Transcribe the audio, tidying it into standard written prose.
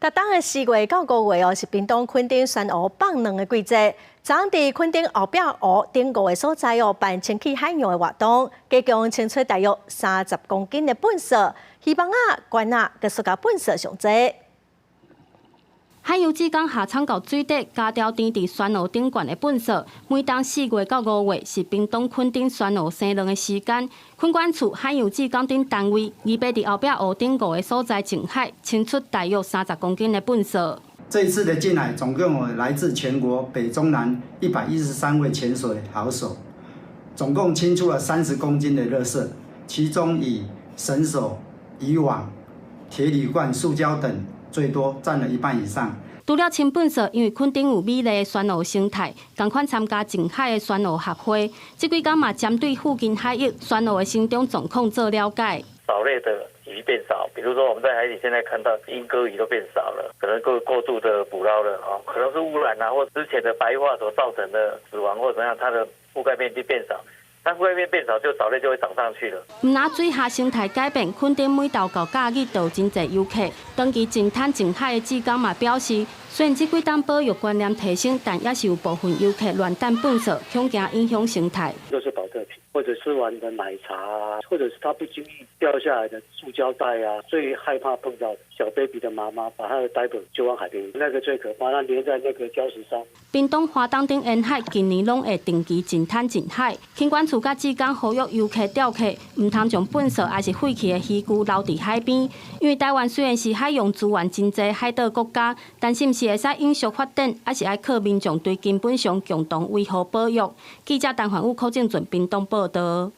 逐冬的4月到5月哦，是屏東墾丁珊瑚放卵的季節。昨昏佇墾丁後壁湖頂五个所在哦，辦清氣海洋的活動，加強清出大約30公斤的糞埽，魚網仔、罐仔、佮塑膠糞埽上濟。海洋志工下倉到水底，加調填佇珊瑚頂懸的糞埽。每當四月到五月是屏東墾丁珊瑚生卵的時間。墾管處、海洋志工等單位，預備佇後壁湖頂五个所在淨海，清出大約三十公斤的糞埽。這一次的淨海總共有來自全國北中南113位潛水好手，總共清出了30公斤的垃圾，其中以繩索、漁網、鐵鋁罐、塑膠等最多，佔了一半以上。除了清糞埽，因為墾丁有美麗的珊瑚生態，仝款參加淨海的珊瑚協會，這幾工嘛針對附近海域珊瑚的生長狀況做了解。藻類的魚變少，比如說我們在海裡現在看到鸚哥魚都變少了，可能過度的捕撈了啊，可能是污染啊，或之前的白化所造成的死亡或怎樣，它的覆蓋面積變少。它覆蓋面變少，就藻類就會長上去了。毋但水下生態改變，墾丁每投到假日就有真濟遊客。長期淨灘淨海的志工嘛表示，雖然這幾冬保育觀念提升，但也是有部分遊客亂擲糞埽，恐驚影響生態。都是寶特瓶，或者吃完的奶茶啊，或者是他不經意掉下來的塑膠袋啊，最害怕碰到小 baby 的媽媽把他的 diaper 就往海邊，那個最可怕，那黏在那個礁石上。屏東花東等沿海近年攏會定期淨灘淨海，墾管處佮志工呼籲遊客釣客，毋通將糞埽抑是廢棄的漁具留佇海邊。因為台灣雖然是海洋資源真濟海島國家，但是毋是會使永續發展，抑是愛靠民眾對根本上共同維護保育。記者陳煥武、柯正俊屏東報導。